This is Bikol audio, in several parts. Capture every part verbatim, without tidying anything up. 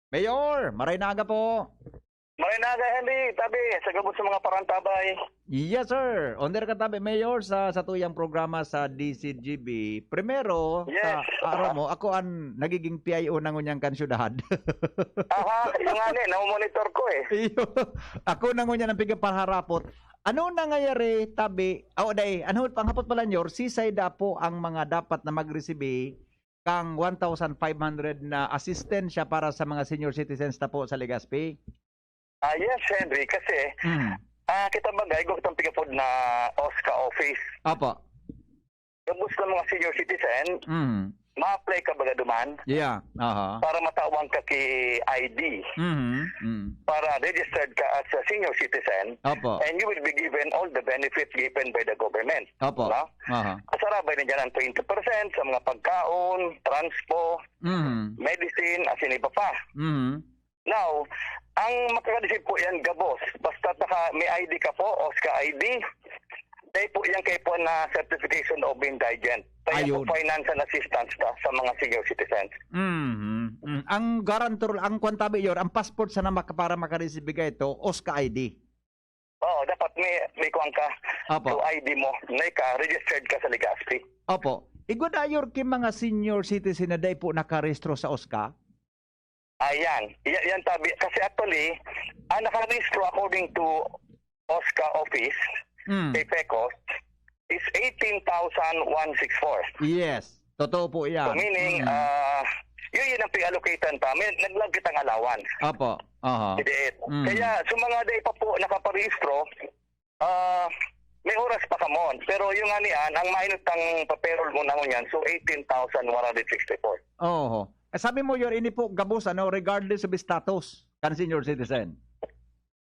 Mayor, maray na aga po. Maray na aga, Henry. Tabi, sa gabos sa mga parantabay. Yes, sir. Onder ka, tabi, Mayor, sa, sa tuyang programa sa D C G B. Primero, yes, sa araw mo, ako ang nagiging P I O na ngunyan kan syudad. Aha, yung nga ni, namomonitor ko eh. Iyo. Ako na ngunyan ang pigapaharapot. Ano nangyayari, tabi? Oh, day, ano, panghapot pala, Nyor, sisay dapo ang mga dapat na magresibi kang one thousand five hundred na asistensya para sa mga senior citizens ta po sa Legazpi? Ah, yes, Henry, kasi, Mm. ah, kita bagay, gustong pigapod na OSCA office. Apo. Gabos na mga senior citizen, Mm. ma-apply ka baga duman Yeah. Aha. para matawan ka ki I D. Mhm. Mm. Para registered ka as a senior citizen. Apo. And you will be given all the benefits given by the government. Apo. No? Aha. Kasarabay na dyan ang twenty percent sa mga pagkaon, transpo, Mhm. medicine, asin iba pa. Mhm. Now, ang makakadisip po yan, gabos. Basta taka, may I D ka po, OSCA I D, tayo po yan kayo po na certification of indigent. Tayo Ayun. po financial assistance ta sa mga senior citizens. Mhm. Mm. Ang guarantor, ang kwan tabi, Yor, ang passport sana maka-, para makareceive ka ito, OSCA I D. Oo, dapat may, may kuwan ka. Apo. So, I D mo, may ka, registered ka sa Legazpi. Opo. Igwa da, Yor, ki mga senior citizen na dai po nakarehistro sa OSCA? Ayan. Yan, yan tabi. Kasi actually, ang nakarehistro according to OSCA office, Mm. kay PECOS, is eighteen thousand one six four. Yes. Totoo po yan. So, meaning, Mm. ah, yun, yun ang pinalocatean pa. May naglag kitang allowance. Opo. Aha. Hindi. Mm. Kaya, sa mga day pa po nakaparehistro, ah, may oras pa ka mo. Pero yung nga niyan, ang mainot ang paperol mo na ngunyan, so eighteen thousand one hundred sixty-four. Oho. Eh, sabi mo, Yor, ini po gabos, ano, regardless of status kan senior citizen.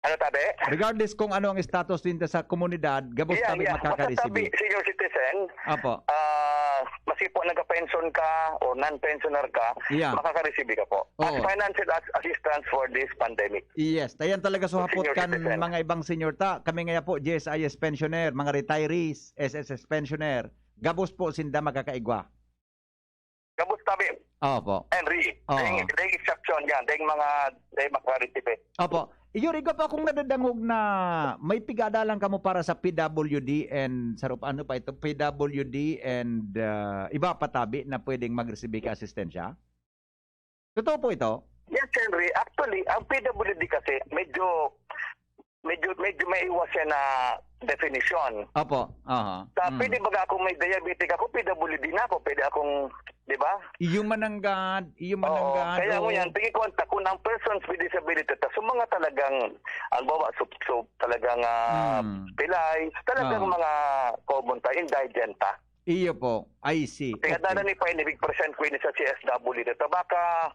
Ano tabi? Regardless kung ano ang status din sa komunidad, gabos Yeah, tabi yeah. Basta makakaresibi. tabi, senior citizen, Apo. ah, maski po nagka-pension ka o non-pensioner ka, Yeah. makakaresibi ka po. As Oo. financial as-, assistance for this pandemic. Yes, tayan talaga So, suhapot senior kan citizen. mga ibang senior ta. Kami ngaya po, G S I S pensioner, mga retirees, S S S pensioner. Gabos po sinda makakaigwa. Gabos tabi, Opo. Henry, Oo. ding, ding exception yan, ding mga, ding mga recipe. Opo. Iyo, igwa pa akong nadadangog na may pigadalan kamo para sa P W D and sa rup-, ano pa ito? P W D and, ah, iba pa tabi na pwedeng magresibi ka asistensya? Totoo po ito? Yes, Henry. Actually, ang P W D kasi medyo, medyo, medyo may iwas siya na definition. Opo. Aha. Sa Mm. pwede baga akong may diabetic ako, P W D na ako, pwede akong, di ba? Iyo mananggad, iyo Oo, mananggad, kaya oo. ngunyan, pag-contact ko ng persons with disability, ta, so mga talagang, ang bawa, so, so, talagang, ah, Mm. pilay, talagang Oo. mga common ta, indigent ta. Iyo po, I see. Kaya Okay. dana ni pa ini, big percent ko ini sa C S W dito. Baka,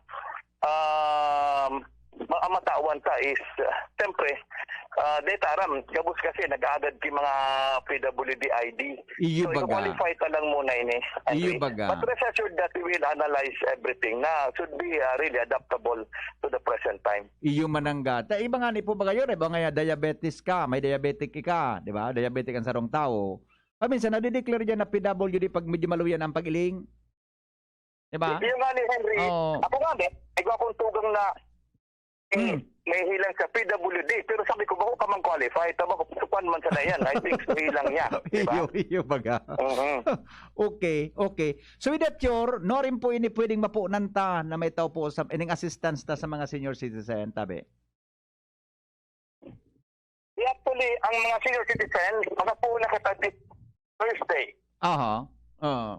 um, ma-, ang matawan ta is, uh, siyempre, ah, data aram, gabos kasi nag-aagad ki mga P W D I D. Iyo So, baga. i-qualify ta lang muna ini, Henry. Iyo baga. But rest assured that we will analyze everything na should be, ah, really adaptable to the present time. Iyo mananggad. Ta iba nga ni po baga yun, iba nga diabetes ka, may diabetic ka, di ba? Diabetic ang sarong tao. Paminsan, nadideclare dyan na P W D pag medyo maluya na ang pag-iling. Di ba? Y-, yung nga ni Henry, Oo. ako nga, may, may akong tugang na, eh, Hmm. may hilang sa P W D. Pero sabi ko, "Bako ka mang qualify, ta bako, supan man sana yan. I think so, hilang niya." Di ba? Iyo, iyo baga. Mhm. Okay, okay. So, with that, Yor, no rin po ini pwedeng mapunan ta na may tao po sa, ining assistance ta sa mga senior citizen, tabi? Actually, ang mga senior citizen, makapuon na kita this Thursday. Aha. Oo.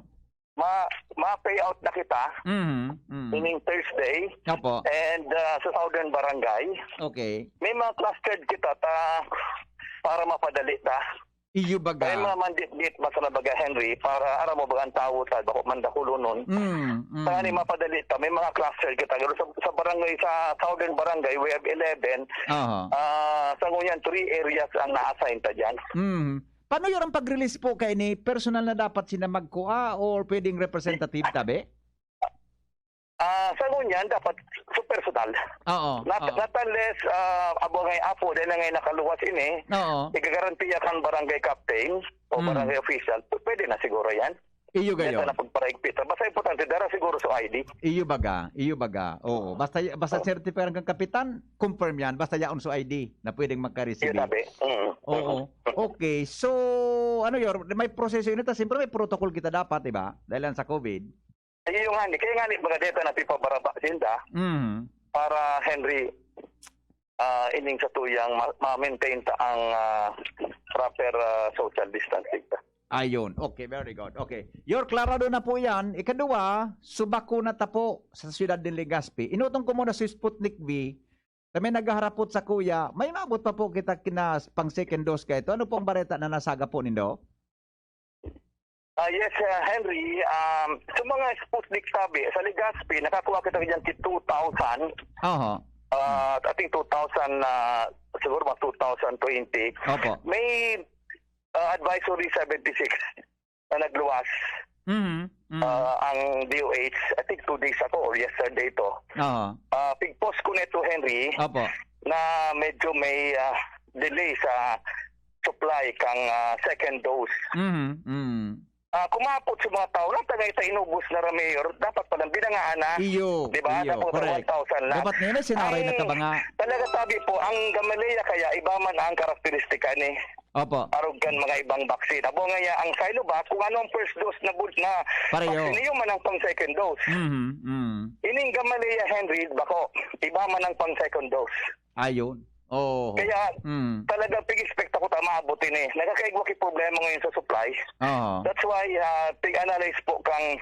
Ma-, ma-pay out na kita, Mhm, mhm. meaning Thursday. Opo. And, ah, sa Southern Barangay, Okay. may mga clustered kita ta, para mapadali ta. Iyo baga. May mga mandit-dit, basta na baga, Henry, para aram mo baga ang tawo ta, bako man dakulonon. Mm, mm. Kaya ni mapadali ta, may mga cluster kita. Pero sa, sa barangay, sa Southern Barangay, we have eleven. Aha. Ah, sa ngunyan, three areas ang na-assign ta dyan. Mm. Paano yun ang pag-release po kay ni personal na dapat sila magkua or pwedeng representative, tabi? Ah, sa ngunyan, dapat sa personal. Oo, Not, oo. not unless, ah, abo ngay apo, dahil na ngay nakaluwas ini, Oo. igagarantiya kang barangay captain o Hmm. barangay official, p-, pwede na siguro yan. Iyo Diyan gayon. na pagparaigpit. Basta importante, dara siguro sa I D. Iyo baga, iyo baga. Oo, basta basta Oh. sertifikan kang kapitan, confirm yan. Basta yaon sa I D na pwedeng Iyo magka-receive. sabi. Mm. Oo. Okay, so ano yun, may proseso yun. Ito, siyempre may protocol kita dapat, di ba? Dahil lang sa COVID. Iyo nga ni, kaya nga ni mga data na pipabaraba sinda Mhm. para Henry ah, ining sa tuyang ma- ma-maintain ta ang ah, proper ah, social distancing. Ayun. Okay, very good. Okay. Your klarado na po yan. Ikadua, subako na ta po sa siyudad ng Legazpi. Inutong ko muna si Sputnik V. Kami naghaharapot sa kuya, may maabot pa po kita kina pang second dose kayo. Ano pong bareta na nasaga po nindo? Ah, yes, ah, Henry. Um, sa mga Sputnik sabi, sa Legazpi, nakakuha kita dyan ki two thousand. Oho. Uh, I think two thousand, uh, siguro mga two thousand twenty. Opo. May uh, advisory seventy-six na nagluwas Mhm. Mhm. uh, ang D O H, I think two days ago or yesterday ito. Oho. Uh, pigpost ko nito, Henry, Opo. na medyo may uh, delay sa supply kang uh, second dose. Mhm. Mhm. Ah, kumapot sa mga tao, lang tagay ta inubos na ra, Mayor, dapat palang binangaan na. Iyo. Di ba? Iyo, Dapat correct. one thousand na. Dapat ngayon ay sinaray na Ang- ka ba nga? Talaga sabi po, ang Gamaleya kaya iba man ang karakteristika ni Opo. arog kan mga ibang vaccine. Abo nga ya, ang Sinovac, kung ano ang first dose na bud na Pareho. vaccine, iyo man ang pang second dose. Mhm. Mhm. Ining Gamaleya, Henry, bako, iba man ang pang second dose. Ayun. Oo. Kaya Mm. talagang pig-expect ako ta maabot ini. Nagkakaigwa ki problema ngayon sa supply. Oo. That's why uh, pig-analyze po kang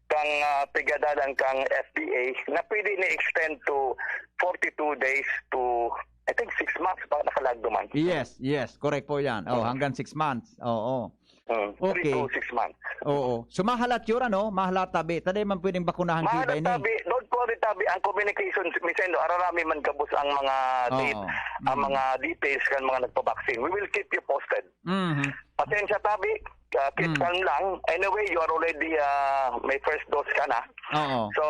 kang uh, pigadalan kang F D A na pwede ni extend to forty-two days to I think six months pa nakalagdo man. Yes, yes, correct po 'yan. Oh, Oo. Hanggang six months. Oo. Hmm. Three Okay. to six months. Oo. So mahalat yun, ano? Mahalat tabi. Taday man pwedeng bakunahan ki Mahalat ba ini? Tabi, don't worry Tabi, ang communication, Misendo, ararami man gabos ang mga Oo. date, ang Mm. mga details kan mga nagpa-vaccine. We will keep you posted. Mhm. Pasensya Tabi, uh, keep Mm. calm lang. Anyway, you are already uh, may first dose ka na. Oo. So,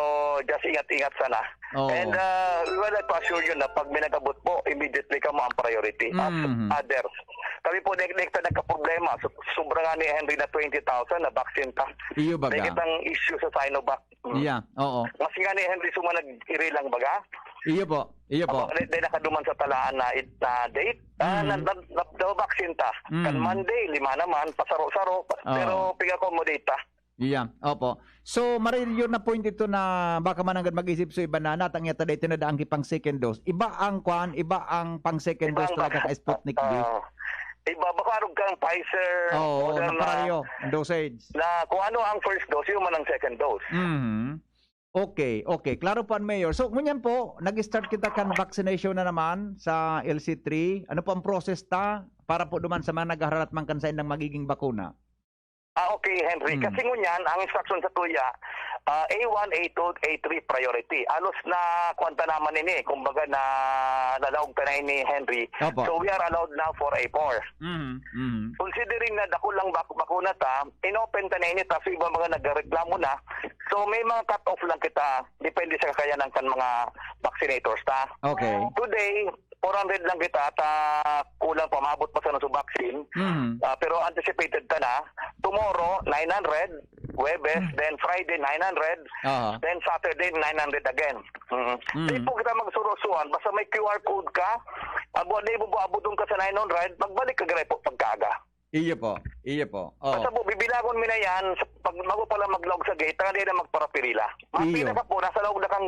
just ingat-ingat sana. Oo. And uh, we would like to assure you na pag may nag-abot po, immediately ka mo ang priority as Mhm. others. Kami po, nek nek ta nagka-problema. So, sobra nga ni Henry na twenty thousand na vaccine ta. Iyo May baga. kitang issue sa Sinovac. Mm. Iya. Oo. Mas nga ni Henry suma nag-iri lang baga. Iyo po. Iyo po. Ako, di, di nakaduman sa talaan na, it- na date. Ah, Mm. na, na, na, vaccine ta. Kan Mm. Monday, lima naman, pasaro-saro. Oo. Pero pig-accommodate ta. Iya. Opo. So, maril yun na point ito na baka mananggad mag-isip sa iba na natang yata dito na daan ki pang second dose. Iba ang kwan, iba ang pang second Iba dose ang talaga ka Sputnik V. Ah, iba, baka arog kang Pfizer, Oo, Moderna, napararyo ang dosage. Na kung ano ang first dose, yun man ang second dose. Mhm. Okay, okay. Klaro po, Mayor. So, ngunyan po, nag-start kita kan vaccination na naman sa L C three. Ano po ang process ta para po duman sa mga naghaharalat man kan saindang magiging bakuna? Ah, okay, Henry. Hmm. Kasi ngunyan, ang instruction sa tuya, ah, A one, A two, A three priority. Alos na kwanta naman ini, kumbaga na nalaog ka na ini, Henry. Opo. So we are allowed now for A four. Mhm, mhm. Considering na dako lang bak- bakuna ta, inopen ta na ini ta, so iba mga nagreklamo na. So may mga cut-off lang kita, depende sa kakayanan kan mga vaccinators ta. Okay. Today, four hundred lang kita at ah, kulang pa, maabot pa sa nung vaccine. Mhm. Ah, pero anticipated ta na, tomorrow, nine hundred, Huwebes, Hmm. then Friday, nine hundred, Aha. then Saturday, nine hundred again. Mm. Mm. Di po kita magsurosuan, basta may Q R code ka, abo, di mo abuton ka sa nine hundred, magbalik ka gani po pagkaaga. Iyo po. Iyo po. Oh. Basta po, bibilagon mi na yan, sa- pag bago pa lang maglaog sa gate, tangali na magparapirila. Mapila Iyo. ka po, nasa laog na kang,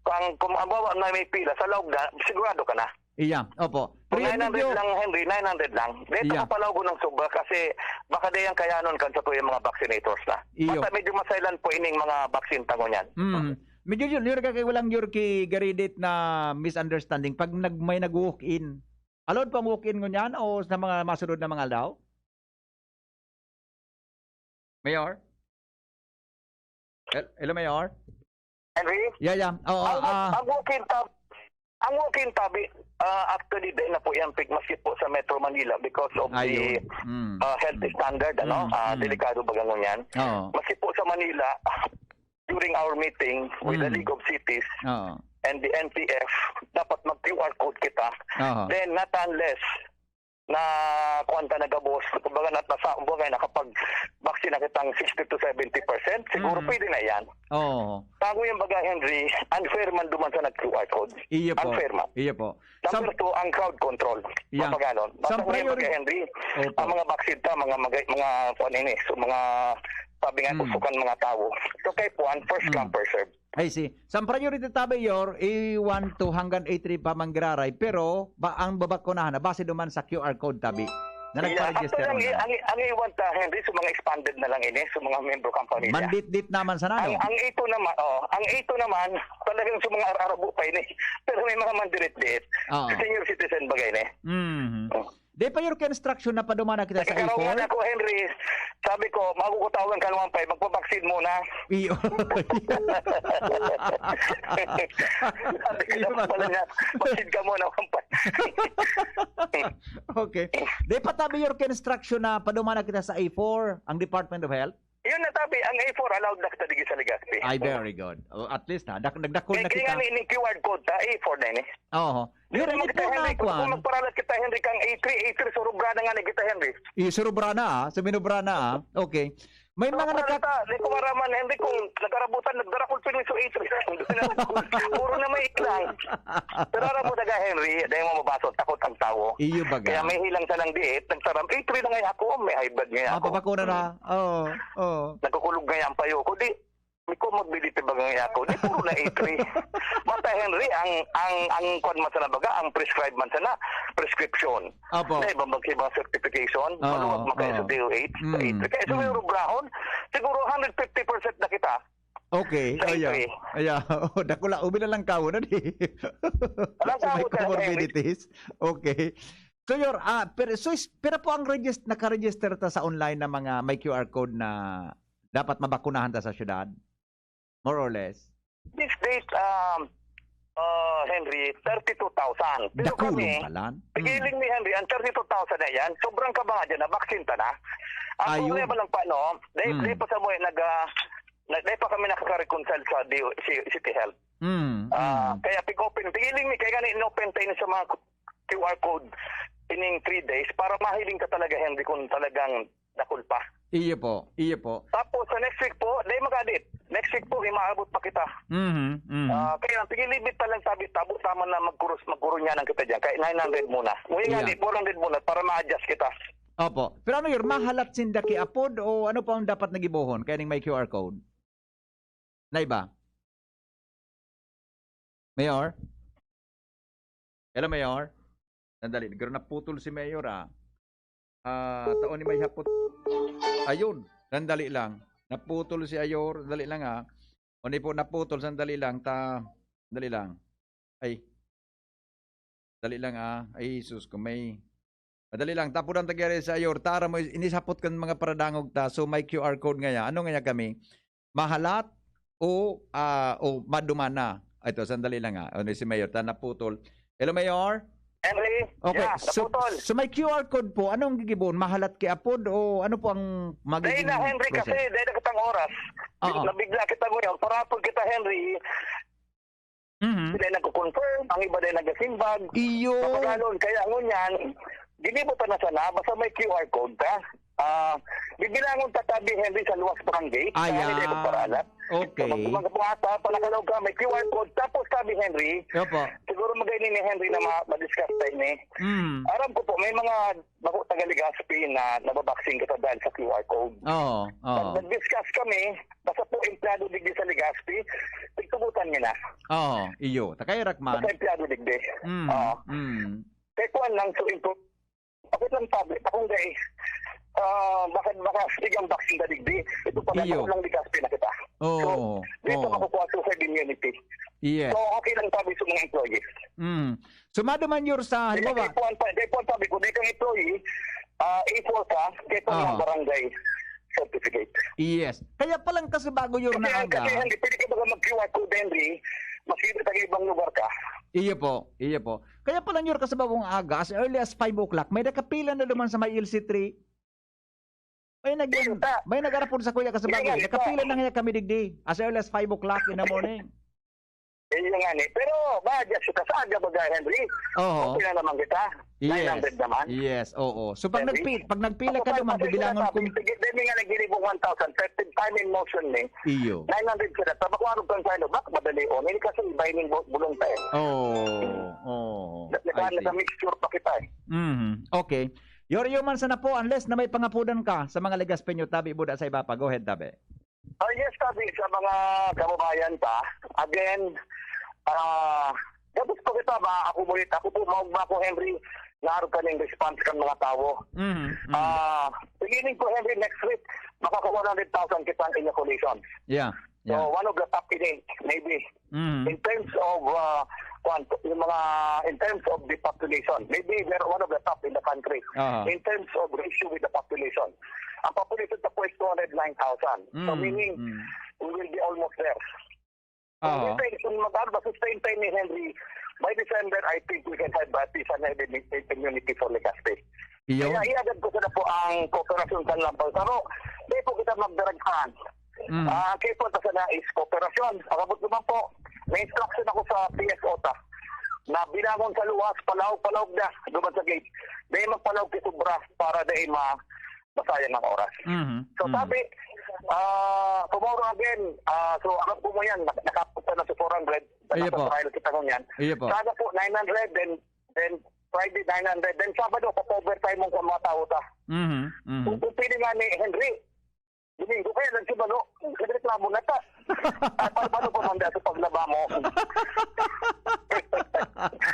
kang kung halimbawa na may pila, sa laog na, sigurado ka na. Iya. Opo. Kung Pero yan, nine hundred medyo, lang, Henry, nine hundred lang. Dito Iya. ka palaog ng sobra kasi baka di yan kayanon kan sa tuyang mga vaccinators na. Iyo. Basta medyo masailan po ining mga vaccine tango niyan. Mm. Medyo yun, yun, kaya walang yun ki garidit na misunderstanding pag nag, may nag-walk-in. Allowed po ang walk-in ngunyan o sa mga masunod na mga aldaw? Mayor? Hel- Hello, Mayor? Henry? Yeah, yeah. Oo, ang, ah, ang walk-in tab, ang walk-in tabi, ah, actually, di na po yan, pig, maski po sa Metro Manila because of the ayun. Mm. ah, health standard, ano, Mm, ah, mm. delikado baga ngunyan. Oo. Maski po sa Manila, during our meeting with the Mm. League of Cities, Oo. and the N P F, dapat mag-Q R code kita. Oo. Then, not unless na kuwan ta na gabos, kumbaga, nat-, nasa, kumbaga, nakapag-vaccine na kitang sixty to seventy percent, siguro Mm. pwede na yan. Oo. Bago yung baga, Henry, unfair man duman sa nag-Q R code. Iyo po. Unfair man. Iyo po. Number Sa two, ang crowd control. Yeah. Mapaganon. Sa Basta mo yung priori- baga, Henry, Opo. ang mga vaccine ta, mga, mga, mga, kuwan ini, so, mga, sabi nga, Mm. usukan mga tao. So, kay kuwan, first Mm. come, first serve. I see. Sa priority tabi, Yor, A one, two hanggang A three pa manggiraray, pero ba, ang babakunahan na base duman sa Q R code tabi na Yeah, nagpa-register actually, ang, online. ang, ang iwan ta, Henry, sa mga expanded na lang ini, sa mga membro company niya. Manditdit naman sana, Ang, no? ang ito naman, oh, ang ito naman, talagang sa mga arabo pa ini. Pero may mga mandirit-dit. Oo. Senior citizen bagay ni. Mhm. Oh. Di pa yung construction na padumana kita sa Nagkakaroon A four? Ako, Henry. Sabi ko, "Magkukutawan ka naman pa, eh. Magpabaksin muna." Iyo. Sabi ko Iyo, naman pala ma'am. Niya, "Baksin ka muna, Mampay." Okay. Di pa tabi your construction na padumana kita sa A four, ang Department of Health? Yun na tabi, ang A four allowed na kita digi sa Legazpi. Ay, very good. Oh, at least, ha, dak-, nagdakul Kaya, na kaya kita. Nga ni, ni Q R code ta, A four na yun eh. Oo. Yun, Yun, naman yun kita, po Henry. na, Kung kwan. Magparalat kita, Henry, kang A three, A three, surubra na nga ni kita, Henry. Iyo, surubra na, ah. Sabi, nubra na, ah. Okay. May mga Surubra naka- na ta, di ko maraman, Henry, kung nagkarabutan, nagdarakol pa yung A three. Puro na may ilang. Pero alam mo, daga, Henry, dahil mo mabaso, takot ang tao. Iyo baga. Kaya may hilang sa lang diit, nagsaram, A three na nga ako, may high blood nga ako. Mapapakuna na. Oo, oo. Nagkukulog nga ang payo ko, di, may comorbidity ba nga ako? Di, puro na A three. Mata, Henry, ang, ang, ang kwan man sana baga, ang prescribe man sana, prescription. Apo. Na ibang mag-, ibang certification, Oo, maluwag man kayo sa oo. D O H, sa Mm, A three. Kaya sa mm. May Rubrahon, siguro hundred fifty percent na kita. Okay, Sa ayan. A three. Ayan. Oh, dakula, ubi na lang kawo na di. Walang Sa may kawo talaga, Henry. Comorbidities. Okay. So, your, ah, pero, so, is, pira po ang regis-, nakaregister ta sa online na mga may Q R code na dapat mabakunahan ta sa syudad? More or less? This date, um, uh, Henry, thirty-two thousand. Pero Dakulon kami, pala. Hmm. Pigiling ni Henry, ang thirty-two thousand na yan, sobrang ka ba nga dyan, na-vaccine ta na. Ang Ayun. Problema lang pa, no? Dahil Hmm. di pa sa mo, eh, nag, ah, nag, di pa kami nakaka-reconcile sa D O, si, City Health. Hmm. Ah, Hmm. Kaya pig-open, pigiling ni, kaya gani in-open tayo sa mga Q R code ining three days para mahiling ka talaga, Henry, kung talagang dakul pa. Iyo po, iyo po. Tapos sa next week po, dahil mag-adit. Next week po, may maabot pa kita. Mhm, mhm. Ah, kaya ang tigilibit pa lang sabi, tabo tama na magkurus, magkurunyanan kita dyan. Kaya nine hundred muna. Uy, nga, Yeah. di, four hundred muna para ma-adjust kita. Opo. Pero ano yun, mahalat sinda ki apod o ano pa ang dapat nagibohon? Kaya ning may Q R code. Na iba? Mayor? Hello, Mayor? Sandali, nagkaroon naputol si Mayor, ah. Ah, taon ni may hapot. Ayun, sandali lang. Naputol si Ayor, sandali lang, ah. O ni po, naputol, sandali lang. Ta, sandali lang. Ay. Dali lang, ah. Ay, Jesus ko, may, madali lang. Tapudan ta gari sa Ayor. Tara mo, inisapot kan mga paradangog ta. So, may Q R code ngaya. Ano ngaya kami? Mahalat o, ah, o madumana? Ito, sandali lang, ah. Ano si Mayor? Ta naputol. Hello, Mayor? Henry? Okay, Yeah, so, naputol. So may Q R code po. Anong gigibohon? Mahalat ki apod o ano po ang Dahil magiging na, Henry, kasi process? Dahil na kitang oras. Oo. Nabigla kita ngayon. Parapod kita, Henry. Mhm. Sila nagko-confirm, ang iba din nagasimbag. Iyo. Mapagalon. Kaya ngunyan, ginibo ta na sana, basta may Q R code ta. Ah, bibilangon ta tabi, Henry, sa luwas barangay. Ah, Sa Henry, yeah. Dahil ko paralat. Okay. So, mag-, mag-, pangata, panakalaw ka, may Q R code. Tapos tabi, Henry, Opo. Siguro magay ni Henry na ma-, ma-discuss tayo ni. Mm. Aram ko po, may mga bako taga Legazpi na nababaksin kita dahil sa Q R code. Oo, oo. Pag nag-discuss kami, basta po empleyado digdi sa Legazpi, pagtugutan niya na. Oo, iyo. Takay Rakman. Basta empleyado digdi. Mm, Oo. mm. Kaya kuwan lang, so, impo-, bakit lang public? Akong gay, ah, bakit baka sigang vaccine ka digdi? Ito pala, Iyo. Ako lang Legazpi na kita. Oo, So, dito oo. makukuha sa herd immunity. Yes. So, okay lang sabi sa mga employees. Mm. So, maduman, Yor, sa Di halimbawa kay Puan pa, kay Puan sabi ko, di kang employee, ah, A four ka, kay Puan Oo. yung barangay certificate. Yes. Kaya palang kasi bago, Yor, Kasi, na aga. Kasi hindi, pwede ka baga mag-Q R code, Henry, makita ka ibang lugar ka. Iyo po, iyo po. Kaya palang, Yor, kasi bagong aga, as early as five o'clock, may nakapila na duman sa may L C three. May nag-, Iyo, ta. May nag-arapon sa kuya kasi Iyo bagay. nga, ito. Nakapila na nga kami digdi. As early as five o'clock in the morning. Yun nga ni. Pero, ba, just kita sa aga, baga, Henry. Oo. Okay na naman kita. Yes. Nine hundred naman. Yes, oo. So, pag Henry? nagpi-, pag nagpila Ako, ka naman, five hundred bibilangon na sabi. kung Sige, dahil nga naghilibong one thousand, thirty time in motion ni. Iyo. Nine hundred sa data. Bako, ano kang sign of back? Madali, oh. Hindi kasi iba yung bu-, bulong tayo. Oo. Oo. Nag-, I see. nag-mixture pa kita, eh. Mhm. Okay. Your human sana po, unless na may pangapudan ka sa mga Legaspeño, tabi buda sa iba pa. Go ahead, tabi. Oh, yes, sabi sa mga kababayan pa. Again, ah, gabos ko kita, ma-accumulate. Ako po, maugma ko, Henry, naaro ka ng response kan mga tao. Mhm, mhm. Ah, feeling ko, Henry, next week, makaka one hundred thousand kitang inoculation. Yeah, So, yeah. one of the top in, maybe. Mhm. In terms of, ah, kwan, yung mga, in terms of the population, maybe we're one of the top in the country. Aha. In terms of ratio with the population. Ang population sa po is two hundred nine thousand. So, Mm, meaning, mm. we will be almost there. So, Aha. we think, kung mag-, ano, sustain tayo ni Henry, by December, I think we can have at least an herd immunity for Legazpi. Iyo. Kaya iagad ko sana po ang kooperasyon sa Lampang Saro. Di po kita magdaraghan. Mm. Ah, ang kaipuhan ta sana is kooperasyon. Ang abot naman po, may instruction ako sa P S O ta na bilangon sa luwas, palawag-palawag na, duman sa gate. Di magpalawag kay sobra para di ma-, masayang ang oras. Mhm. So, Mm. sabi, ah, tomorrow again, ah, so, alam ko mo yan, nak-, nakapunta na sa four hundred, Iyo po. nasa trial kita ngunyan. Iyo po. Sana po, nine hundred, then, then Friday, nine hundred, then Sabado, pa-overtime mo sa mga tao ta. Mhm, mhm. Kung, kung pwede nga ni Henry, Domingo, kaya lang si Mano, nagreklamo na ta. Ah, pa-, paano pa man dati paglaba mo?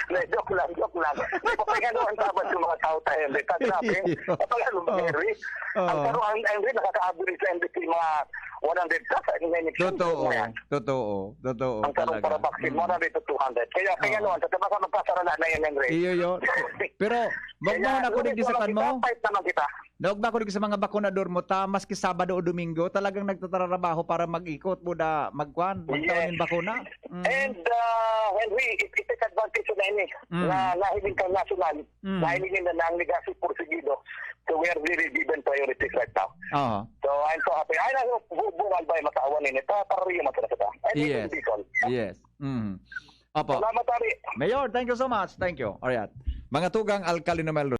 Hindi, joke lang, joke lang. Hindi, papayano ang sabat sa mga tao tayo, hindi. Ta-, grabe. Iyo. Papayano, Oo. Henry? Ang Oo. Saro, ang, ang Henry, nakaka-average sa M V P, mga one hundred plus, ang election Totoo. mo yan. Totoo. Totoo. Ang Saro Talaga. para vaccine, Mm. one hundred to two hundred. Kaya, kaya Oo. ano, ang tataba ka magkasarala na yan, Henry. Iyo, iyo. Pero, Kaya, magmahon ako lunes din sa naman kan kita, mo. fight naman kita. Naog ba ako sa mga bakunador mo ta, maski Sabado o Domingo, talagang nagtatrabaho para mag-ikot, buda, magkwan, magtawan Yes. nin bakuna? Mm. And, uh, Henry, it, it take advantage na ini, Mm. na nahiling kang national, Mm. nahiling nila na ang legacy porsigido. So we are really given priorities right now. Oo. So I'm so happy. Ay, nasa bu-, bungal ba yung matawan ini? Pa, para rin yung matawan sa ta. I think Yes. in Bicol. Yes. Mm. Opo. Salamat, Ari. Mayor, thank you so much. Thank you. Alright. Mga tugang, Alkali Numero